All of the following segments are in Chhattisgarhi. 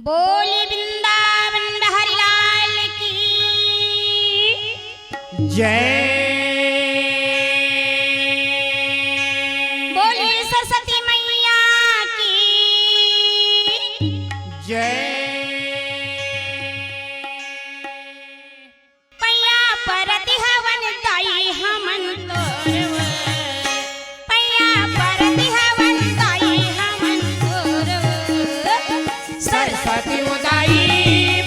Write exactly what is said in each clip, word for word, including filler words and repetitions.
बोली वृंदावन बिहारी लाल की। जय। बोली सरस्वती मैया की। जय। पैया परत हवन दाई हमन तोर ओ। पैया परत हवन दाई हमन तोर ओ। सरस्वती ओ दाई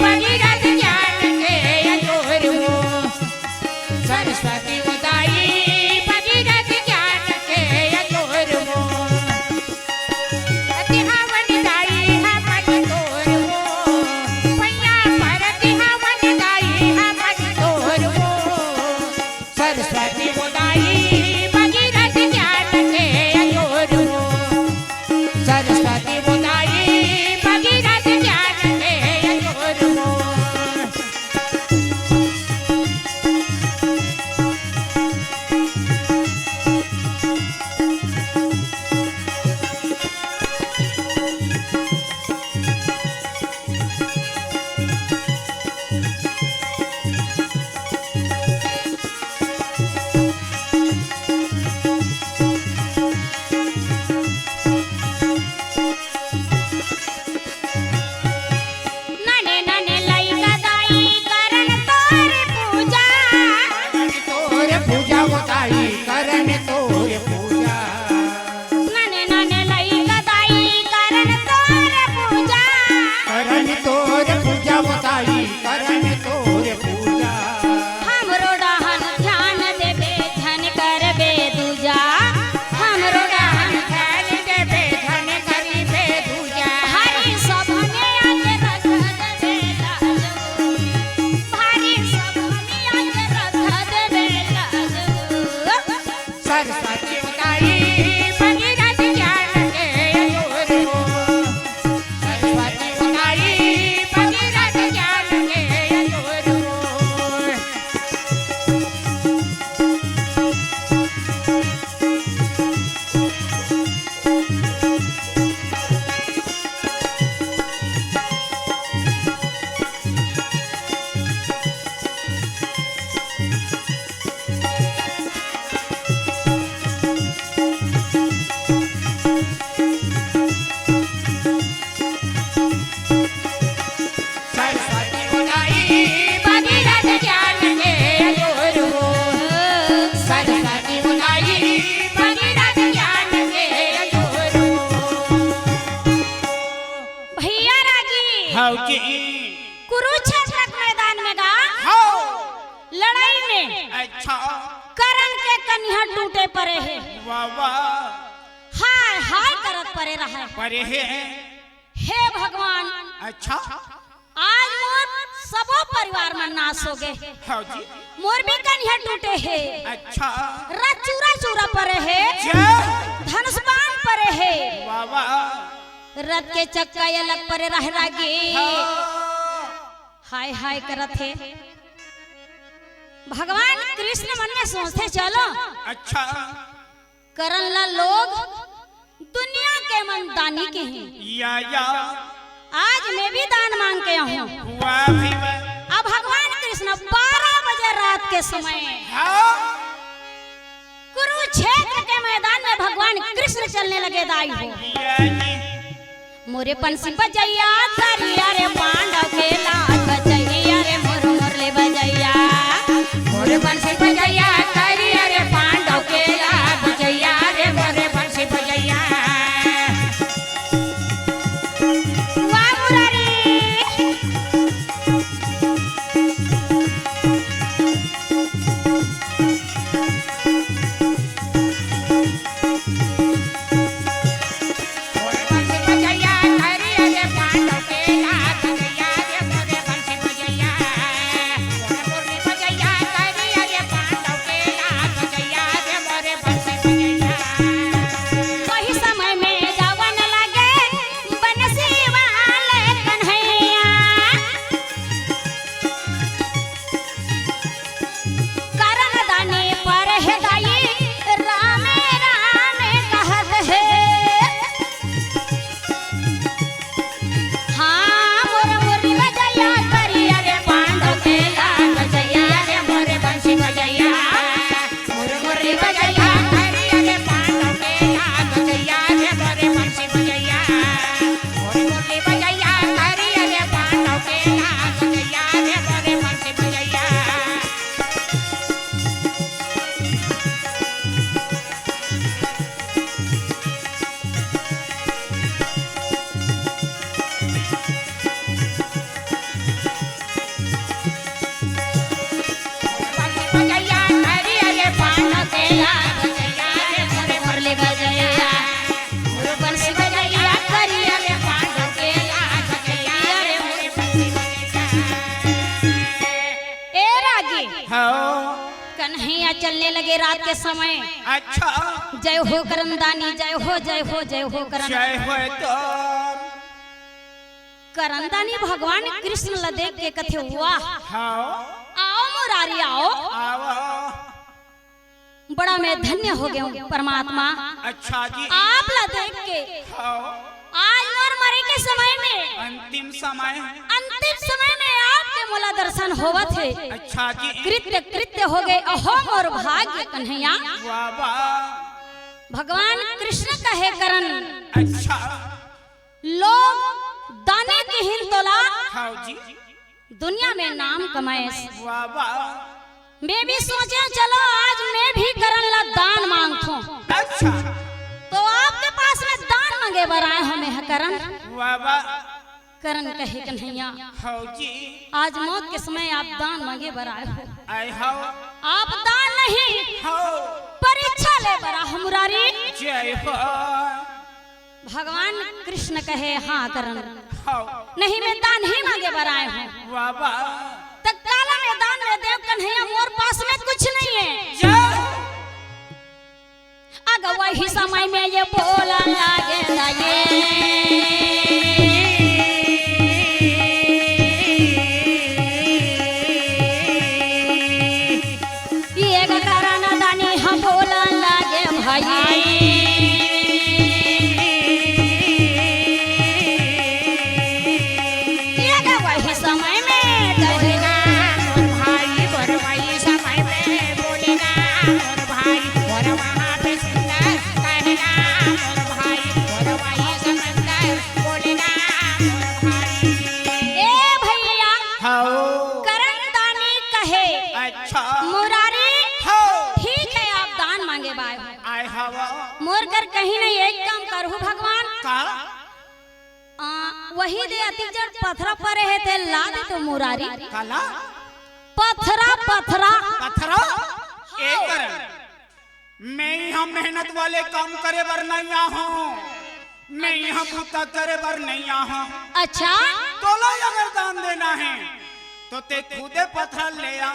भगीरथ ज्ञान के अजोर ओ। सरस्वती ओ दाई भगीरथ ज्ञान के अजोर ओ। परत हवन दाई हमन तोर ओ। पैया परत हवन दाई हमन तोर ओ। सरस्वती ओ दाई भगीरथ ज्ञान के अजोर ओ। सरस्वती ओ दाई भगीरथ ज्ञान के अजोर ओ। नने नने लइका दाई करन तोर पूजा। करन तोर पूजा ओ दाई, करन तोर पूजा। नने नने लइका दाई करन तोर पूजा। करन तोर पूजा ओ दाई, करन तोर पूजा। हमरो डहन ध्यान देबे, झन करबे दूजा। हमरो डहन ध्यान देबे, झन करिबे दूजा। भारी सभा में आके रख देबे लाज ओ। भारी सभा में आके रख देबे लाज ओ। सरस्वती ओ दाई भगीरथ ज्ञान के अजोर ओ। सरस्वती ओ दाई भगीरथ ज्ञान के अजोर ओ। सरस्वती ओ दाई भगीरथ ज्ञान के अजोर ओ। सरस्वती ओ दाई भगीरथ ज्ञान के अजोर ओ। भैया रागी। हव जी। कुरुक्षेत्र के मैदान में गा। हव। लड़ाई में। अच्छा। कर्ण के कनिहा टूटे परे हे। वाह, वाह। हाय, हाय करत परे रहय। परे हे। हे भगवान। अच्छा। आज मोर सबो परिवार मन नाश हो गे। हव जी। मोर भी कनिहा टूटे हे। अच्छा। रथ चूरा चूरा परे हे। जय। धनुष बाण परे हे। वाह, वाह। रथ के चक्का अलग परे रहय रागी। हाँ। हाय हाय करत हे। भगवान कृष्ण मन में सोचथे, चलो। अच्छा। कर्ण ला लोग दुनिया के मन दानी के हे। या, या। आज मैं भी दान मांग के आहूं। वाह भाई वाह। अब भगवान कृष्ण बारह बजे रात के समय हाँ। कुरुक्षेत्र के मैदान में भगवान कृष्ण चलने लगे दाई हो। या जी। मोरे बंसी बजैया करिया रे पांडव के लाल बजैया रे मोर मुरली बजैया। मोरे बंसी बजैया करिया रे पांडव के लाल बजैया रे मोरे बंसी बजैया। वाह मुरारी। के समय। अच्छा। जय हो करनदानी, जय हो, जय हो, जय हो करन। जय हो तो। करनदानी भगवान कृष्ण ला देख के कथे, "वाह, हाँ। आओ मुरारी, आओ।" आओ। बड़ा मैं धन्य हो गया हूँ परमात्मा। अच्छा जी। आप ला देख के हाँ। आज मोर मरे के समय में, अंतिम समय। अंतिम समय में आपके मोला दर्शन होवत हे। अच्छा जी। कृत्य कृत्य हो गए, अहो मोर भाग्य कन्हैया। वाह, वाह। भगवान कृष्ण कहे करन, अच्छा। लोग दानी किहिन तोला, हाँ जी। दुनिया में नाम कमाएस। वाह, वाह। मैं भी सोचे, चलो आज मैं भी करन ला दान मांगथों। अच्छा। तो आपके पास में दान मांगे बर आए हों मैं ह करन। वाह, वाह। करन कहे, "कन्हैया, हाँ जी। आज मौत के समय आप दान मांगे बर आए हो। आए हो। आप दान नहीं, हाँ। परीक्षा ले बर आए हो मुरारी।" जय हो। भगवान कृष्ण कहे, "हाँ करन।" हाँ। नहीं, मैं दान ही मांगे बर आए हों। वाह, वाह। त काला मैं दान में देव कन्हैया, मोर पास में कुछ नहीं है। जय हो। अग वही समय में ये बोला लागे दाई। ये करनदानी ह बोलन लागे भाई। ये वही समय में बोलेगा मोर भाई, मोर वही समय में बोलेगा मोर भाई, मोर वहाँ पे सुंदर कहेगा मोर भाई, मोर वही समंदर बोलेगा मोर भाई। ए भैया, हाओ। करनदानी कहे, अच्छा। मुरारी, हाओ। ठीक है, आप दान मांगे बर आए हो। आए हवा। मोर कर कहीं नहीं, एक काम करहू भगवान। का? आ, वही दे अति जड़ पथरा परे हे, ते ला दे तो मुरारी। काला? पथरा, पथरा। पथरा? ए करन। मैं इहाँ मेहनत वाले काम करे बर नहीं आहों, मैं इहाँ बूता करे बर नहीं आहों। अच्छा? तोला अगर दान देना हे, तो ते खुदे पथरा ले आ,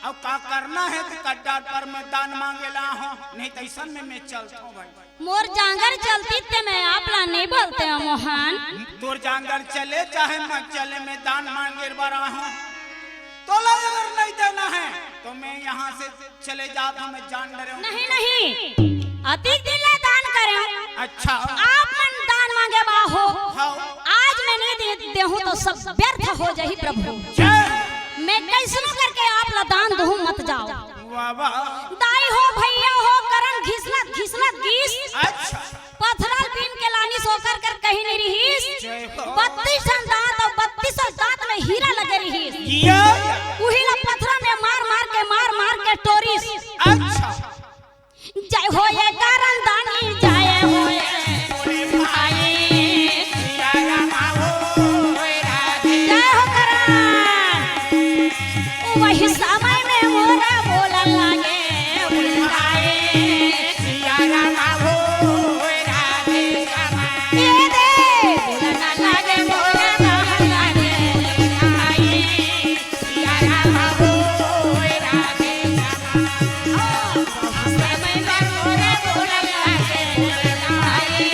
अउ का करना हे, ते कड्डा पर मैं दान मांगे ला आहों, नहीं त अइसन में मैं चलथों भाई। मोर जांगर चलती ते मैं आप ला नहीं बोलते हो मोहन। तोर जांगर चले चाहे मत चले, मैं दान मांगे बर आहों। तोला अगर नहीं देना हे, तो मैं यहाँ से चले जात हों, मैं जान डरे हों। नहीं, नहीं, अतिक दिन ले दान करे हों। अच्छा। आप मन दान मांगे बर आए हो। हाँ। आज मैं नहीं दे, देहूं तो सब व्यर्थ हो जाही प्रभु। जय। मैं कैसनो करके आप ला दान दूं, मत जाओ। वाह, वाह। दाई हो, भैया हो, करन घिसलत, घिसलत गीस। अच्छा। पथरा ल बीन के लानिस, ओकर कर कहीं नहीं रिहिस। जय हो। बत्तीस ठन दांत अउ बत्तीसों दांत में हीरा लगे रिहिस। या। उही ला पथरा में मार मार के, मार मार के टोरिस। अच्छा। जय हो ये करनदानी, जय हो ये भाई। जय हो करन। वही समय में मोरा बोलन लागे, उठाए। सिया राम हो, राधे श्यामा। ये दे, बोलन लागे, मोरा कहन लागे, उठाए। सिया राम हो, राधे श्यामा। ओ, वही समय में मोरा बोलन लागे, उठाए।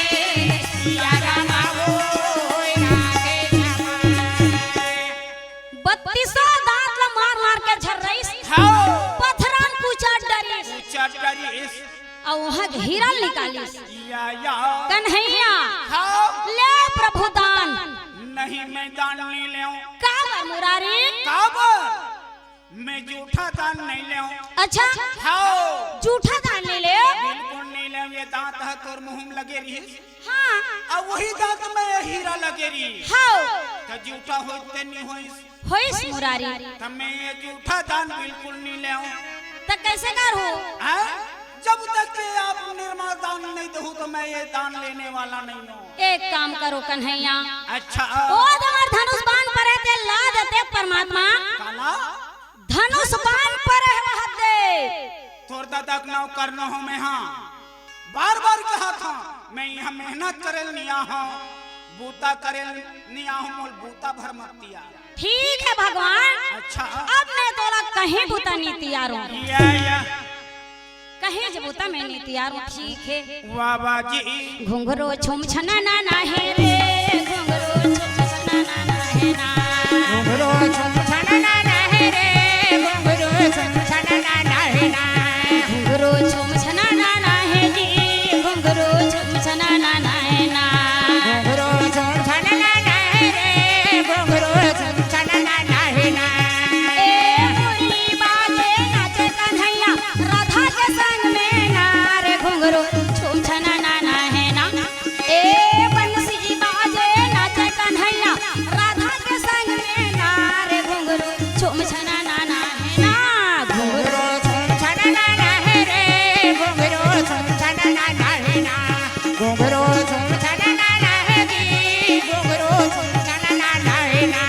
सिया राम हो, राधे श्यामा। बत्तीसों दांत ल मार मार के झर्रइस। हाँ। पथरा ल कुचर डरिस। कुचर डरिस। अउ उहाँ के हीरा ल निकालिस। या, या। कन्हैया। हाँ। ले प्रभु दान। नहीं, मैं दान नहीं लेंव। काबर मुरारी? काबर? मैं जूठा दान नहीं लेंव। अच्छा? हाँ। जूठा दान नहीं लेंव? बिल्कुल नहीं लेंव। ये दांत ह तोर मुंह में लगे रिहिस। हाँ। अब वही दांत में ये हीरा लगे रिहिस। हाँ। त जूठा होइस ते नहीं होइस? होइस मुरारी। त मैं ये जूठा दान बिल्कुल नहीं लेंव। त कैसे करहू? हाँ? जब तक के आप निर्मल दान नहीं देहू, तो मैं ये दान लेने वाला नहीं हूँ। एक काम करो कन्हैया। अच्छा। ओ, तुम्हार धनुष बाण परे हे, ते ला देते परमात्मा। काला? धनुष बाण परे हे वह दे। तोर ददा के नाव करना हो मैं, हाँ। बार बार कहा था, मैं यहाँ मेहनत करे नहीं आहों, बूता करे नहीं आहों, मोल बूता भर मत तियार। ठीक है भगवान। अच्छा। अब मैं तोला कहीं बूता नहीं तियारों। या, या। हे जब होता मैं नहीं तैयार हूँ, ठीक है। वाह, वाह जी। घुंघरू छुम छना ना ना हे रे, घुंघरू छुम छना ना ना हे ना। घुंघरू छुम छना ना ना हे रे, घुंघरू छुम छना ना ना हे ना। घुंघरू छुम छना ना ना हे जी, घुंघरू छुम छना ना ना हे ना। घुंघरू छुम छना ना ना हे रे, घुंघरू छुम छना ना ना हे ना। ए मुरली बाजे नाचे कन्हैया, राधा के संग में ना रे घुंघरू छुम छना ना ना हे ना। ए बंसी बाजे नाचे कन्हैया, राधा के संग में ना रे घुंघरू छुम छना ना ना हे ना। घुंघरू घुंघरू छुम छना ना ना हे रे, घुंघरू छुम छना ना ना हे ना। घुंघरू छुम छना ना ना हे जी, घुंघरू छुम छना ना ना हे ना।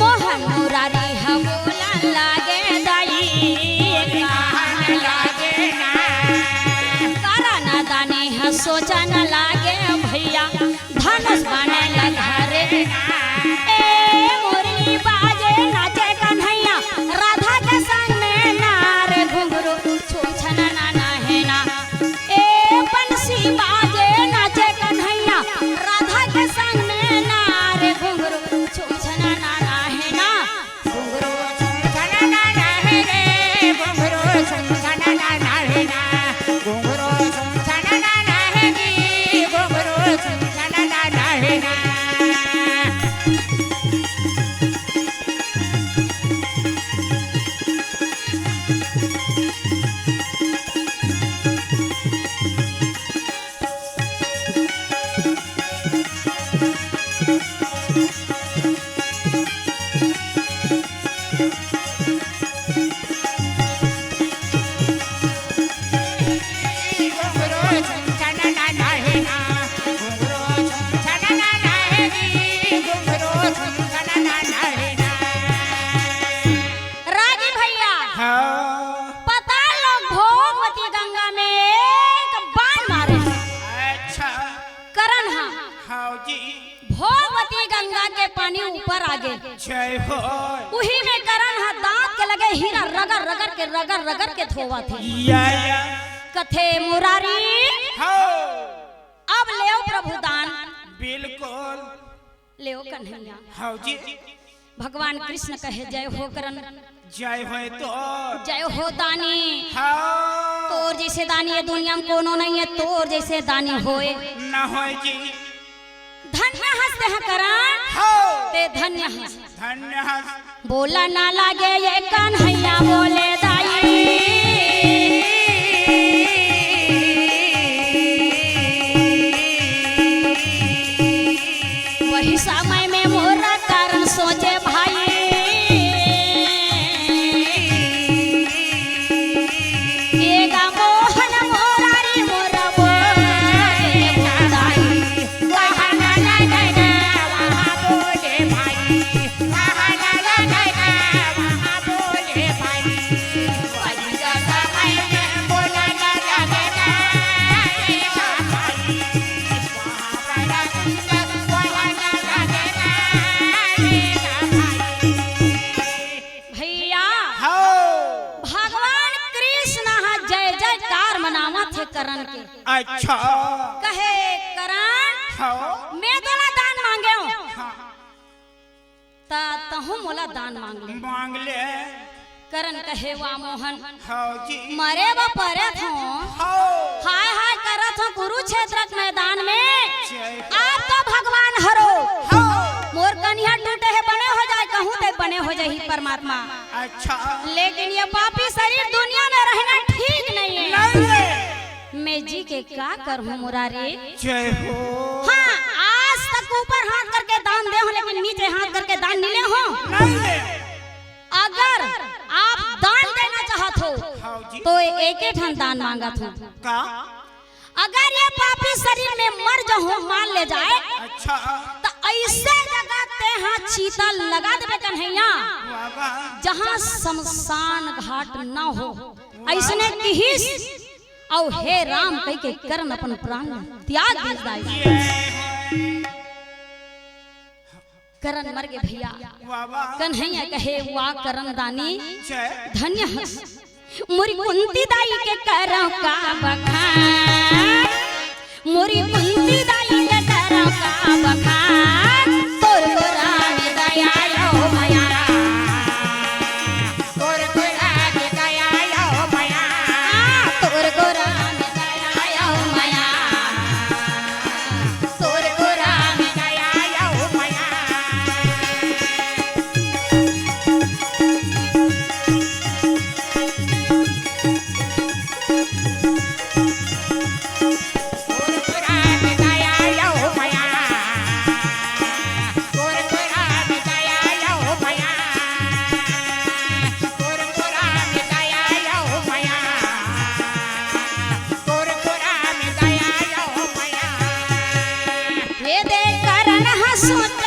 मोहन मुरारी ह बोलन लागे दाई, कहन लागे ना। करन दानी ह सोचन लागे भैया, धनुष बाण ल धरे ना। ए मुरली बाजे नाचे कन्हैया, राधा के संग में ना रे घुंघरू छुम छना ना ना हे ना। ए बंसी बाजे नाचे कन्हैया, राधा के संग में ना रे घुंघरू छुम छना ना ना हे ना। घुंघरू छुम छना ना ना हे रे, घुंघरू छुम छना ना ना हे ना। घुंघरू छुम छना ना ना हे जी, घुंघरू छुम छना ना ना हे ना। रागी भैया, हाँ। पताल लोग भोगवती गंगा में एक बाण मारे। अच्छा। करण हा। हाँ जी। भोगवती गंगा के पानी ऊपर आ गे। जय हो। उही में करण हा दांत के लगे हीरा रगड़ रगड़ के, रगड़ रगड़ के धोवत हे। या, या। कथे मुरारी। हाँ। अब लेव प्रभु दान। बिल्कुल। लेव कन्हैया। हाँ जी। भगवान कृष्ण कहे, "जय हो करण।" जय होय तोर। जय हो दानी। हाँ। तोर जैसे दानी ये दुनिया में कोनो नहीं है, तोर जैसे दानी होय। ना होय जी। धन्य हस तेह करण। हाँ। ते धन्य हस। धन्य हस। बोला ना लागे ये कन्हैया बोले दाई। वही समय में मोरा करण सोचे भाई, एगा मोहन मुरारी मोरा बोले दाई। कहाँ ना लगे ना वहाँ बोले भाई, कहाँ ना लगे ना वहाँ बोले भाई। वही समय में बोला ना लगे ना भाई। भैया, हाँ। भगवान कृष्ण हा जय जयकार मनावत हे करण के। अच्छा। कहे, "करण, हाँ। मैं तोला दान मांगेंव।" हाँ। त तहूँ मोला दान मांग ले। मांग ले। करण कहे, "वाह मोहन, हाँ जी। मरे बर परे थो। हाँ। हाय हाय करत हो कुरुक्षेत्र के मैदान में। जय हो। आप तो भगवान हरो। हाँ। मोर कनिहा टूटे हे, बने हो जाय, कहूँ ते बने हो जाही परमात्मा। अच्छा। लेकिन ये पापी शरीर दुनिया में रहना ठीक नहीं है।" नहीं है। मैं जी के का करहूँ मुरारी? जय हो। हाँ, आज तक ऊपर हाथ करके दान दे हो, लेकिन नीचे हाथ करके दान नहीं ले हो। नहीं ले। अगर आप दान देना चाहत हो, हाँ जी। तो एक ही ठन दान मांगत हो। का? अगर ये पापी शरीर में मर जाहूँ, मार ले जाए, अच्छा। तो चिता लगा देबे कन्हैया, वाह, वाह। जहाँ शमशान घाट ना हो, अइसने किहिस। अउ हे राम कहि के करण अपन प्राण त्याग दीस दाई। करण मर गे भैया। वाह, वाह। कन्हैया कहे, "वाह करण दानी, जय। धन्य हस।" मोरी कुंती दाई के करँव का बखान, मोरी कुंती दाई के करँव का बखान, तोर गोरा में दया अउ मया। तोर गोरा में दया अउ मया। तोर गोरा में दया अउ मया। तोर गोरा में दया अउ मया। ये दे करण ह सोच